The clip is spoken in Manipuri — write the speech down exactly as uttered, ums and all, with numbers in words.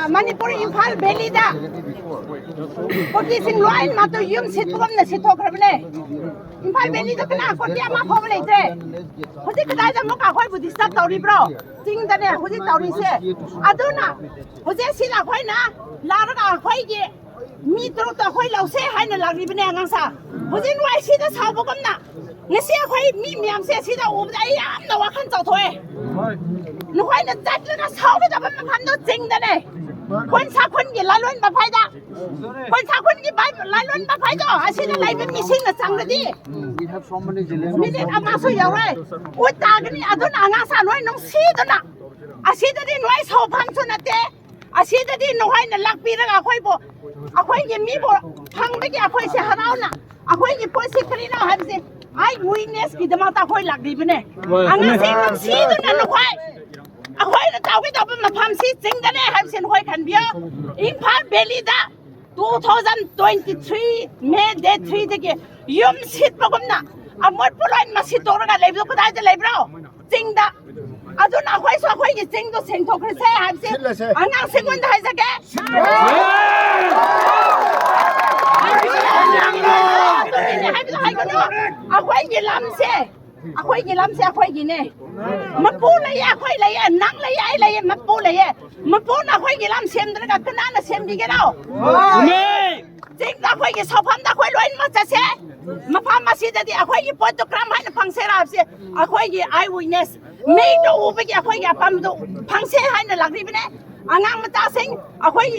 ꯃꯅꯤꯄꯨꯔ ꯏꯝꯐꯥꯜ ꯚꯦꯂꯤꯗ ꯀꯨꯀꯤꯁꯤꯡ ꯂꯣꯏꯅꯃꯛꯇꯨ ꯌꯨꯝ ꯁꯤꯠꯄꯒꯨꯝꯅ ꯁꯤꯠꯊꯣꯛꯈ꯭ꯔꯕꯅꯦ꯫ ꯏꯝꯐꯥꯜ ꯚꯦꯂꯤꯗ ꯀꯅꯥ ꯀꯨꯀꯤ ꯑꯃ ꯐꯥꯎꯕ ꯂꯩꯇ꯭ꯔꯦ꯫ ꯍꯧꯖꯤꯛ ꯀꯗꯥꯏꯗ ꯑꯃꯨꯛꯀ ꯑꯩꯈꯣꯏꯕꯨ ꯗꯤꯁꯇꯔꯕ ꯇꯧꯔꯤꯕ꯭ꯔꯣ? ꯆꯤꯡꯗꯅꯦ ꯍꯧꯖꯤꯛ ꯇꯧꯔꯤꯁꯦ꯫ ꯑꯗꯨꯅ ꯍꯧꯖꯤꯛ ꯁꯤꯗ ꯑꯩꯈꯣꯏꯅ ꯂꯥꯛꯂꯒ ꯑꯩꯈꯣꯏꯒꯤ ꯃꯤ ꯇꯔꯨꯛꯇ ꯑꯩꯈꯣꯏ ꯂꯧꯁꯦ ꯍꯥꯏꯅ ꯂꯥꯛꯂꯤꯕꯅꯦ ꯑꯉꯥꯡꯁꯥ꯫ ꯍꯧꯖꯤꯛ ꯅꯣꯏ ꯁꯤꯗ ꯁꯥꯎꯕꯒꯨꯝꯅ ꯉꯁꯤ ꯑꯩꯈꯣꯏ ꯃꯤ ꯃꯌꯥꯝꯁꯦ ꯁꯤꯗ ꯎꯕꯗ ꯑꯩ ꯌꯥꯝꯅ ꯋꯥꯈꯜ ꯆꯥꯎꯊꯣꯛꯑꯦ꯫ ꯅꯈꯣꯏꯅ ꯆꯠꯂꯒ ꯁꯥꯎꯒꯗꯕ ꯃꯐꯝꯗꯣ ꯆꯤꯡꯗꯅꯦ꯫ ꯈꯨꯟ ꯁꯥꯈꯨꯟꯒꯤ ꯂꯥꯂꯣꯟꯕ ꯐꯥꯏꯗ, ꯈꯨꯟ ꯁꯥꯈꯨꯟꯒꯤ ꯂꯥꯂꯣꯟꯕ ꯐꯥꯏꯗꯣ ꯑꯁꯤꯗ ꯂꯩꯕ ꯃꯤꯁꯤꯡꯅ ꯆꯪꯂꯗꯤ ꯃꯤꯅꯤꯠ ꯑꯃꯁꯨ ꯌꯧꯔꯣꯏ꯫ ꯎꯠ ꯇꯥꯒꯅꯤ꯫ ꯑꯗꯨꯅ ꯑꯉꯥꯡꯁꯥ ꯅꯣꯏ ꯅꯨꯡꯁꯤꯗꯨꯅ ꯑꯁꯤꯗꯗꯤ ꯅꯣꯏ ꯁꯥꯎꯐꯝꯁꯨ ꯅꯠꯇꯦ꯫ ꯑꯁꯤꯗꯗꯤ ꯅꯈꯣꯏꯅ ꯂꯥꯛꯄꯤꯔꯒ ꯑꯩꯈꯣꯏꯕꯨ, ꯑꯩꯈꯣꯏꯒꯤ ꯃꯤꯕꯨ ꯐꯪꯕꯒꯤ ꯑꯩꯈꯣꯏꯁꯦ ꯍꯔꯥꯎꯅ ꯑꯩꯈꯣꯏꯒꯤ ꯄꯣꯠꯁꯤ ꯀꯔꯤꯅꯣ ꯍꯥꯏꯕꯁꯦ ꯑꯩ ꯋꯤꯛꯅꯦꯁꯀꯤꯗꯃꯛꯇ ꯑꯩꯈꯣꯏ ꯂꯥꯛꯂꯤꯕꯅꯦ꯫ ꯑꯉꯥꯡꯁꯤꯡ ꯅꯨꯡꯁꯤꯗꯨꯅ ꯅꯈꯣꯏ ꯑꯩꯈꯣꯏꯅ ꯇꯧꯒꯗꯧꯕ ꯃꯐꯝꯁꯤ ꯆꯤꯡꯗꯅꯦ ꯍꯥꯏꯕꯁꯤ ꯅꯈꯣꯏ ꯈꯟꯕꯤꯌꯣ꯫ Imphal valid two thousand twenty three May date three ꯗꯒꯤ ꯌꯨꯝ ꯁꯤꯠꯄꯒꯨꯝꯅ ꯑꯃꯣꯠꯄ ꯂꯣꯏꯅꯃꯛ ꯁꯤꯠꯇꯣꯛꯂꯒ ꯂꯩꯕꯗꯣ ꯀꯗꯥꯏꯗ ꯂꯩꯕ꯭ꯔꯣ? ꯆꯤꯡꯗ꯫ ꯑꯗꯨꯅ ꯑꯩꯈꯣꯏꯁꯨ ꯑꯩꯈꯣꯏꯒꯤ ꯆꯤꯡꯗꯣ ꯁꯦꯡꯊꯣꯛꯈ꯭ꯔꯁꯦ ꯍꯥꯏꯕꯁꯦ ꯁꯤꯜꯂꯁꯦ꯫ ꯑꯉꯥꯡꯁꯤꯡꯉꯣꯟꯗ ꯍꯥꯏꯖꯒꯦ꯫ ꯑꯗꯨꯒꯤꯅꯦ ꯍꯥꯏꯕꯗꯣ ꯍꯥꯏꯒꯅꯨ꯫ ꯑꯩꯈꯣꯏꯒꯤ ꯂꯝꯁꯦ, ꯑꯩꯈꯣꯏꯒꯤ ꯂꯝꯁꯦ ꯑꯩꯈꯣꯏꯒꯤꯅꯦ꯫ ꯃꯄꯨ ꯂꯩꯌꯦ, ꯑꯩꯈꯣꯏ ꯂꯩꯌꯦ, ꯅꯪ ꯂꯩꯌꯦ, ꯑꯩ ꯂꯩꯌꯦ, ꯃꯄꯨ ꯂꯩꯌꯦ꯫ ꯃꯄꯨꯅ ꯑꯩꯈꯣꯏꯒꯤ ꯂꯝ ꯁꯦꯝꯗ꯭ꯔꯒ ꯀꯅꯥꯅ ꯁꯦꯝꯕꯤꯒꯦꯔꯣ? ꯆꯤꯡꯗ ꯑꯩꯈꯣꯏꯒꯤ ꯁꯥꯎꯐꯝꯗ ꯑꯩꯈꯣꯏ ꯂꯣꯏꯅꯃꯛ ꯆꯠꯁꯦ꯫ ꯃꯐꯝ ꯑꯁꯤꯗꯗꯤ ꯑꯩꯈꯣꯏꯒꯤ ꯄꯣꯠꯇꯨ ꯀꯔꯝ ꯍꯥꯏꯅ ꯐꯪꯁꯦꯔꯥ ꯍꯥꯏꯕꯁꯦ ꯑꯩꯈꯣꯏꯒꯤ eye witness ꯃꯤꯠꯅ ꯎꯕꯒꯤ ꯑꯩꯈꯣꯏꯒꯤ ꯑꯄꯥꯝꯕꯗꯨ ꯐꯪꯁꯦ ꯍꯥꯏꯅ ꯂꯥꯛꯂꯤꯕꯅꯦ꯫ ꯑꯉꯥꯡ ꯃꯆꯥꯁꯤꯡ ꯑꯩꯈꯣꯏꯒꯤ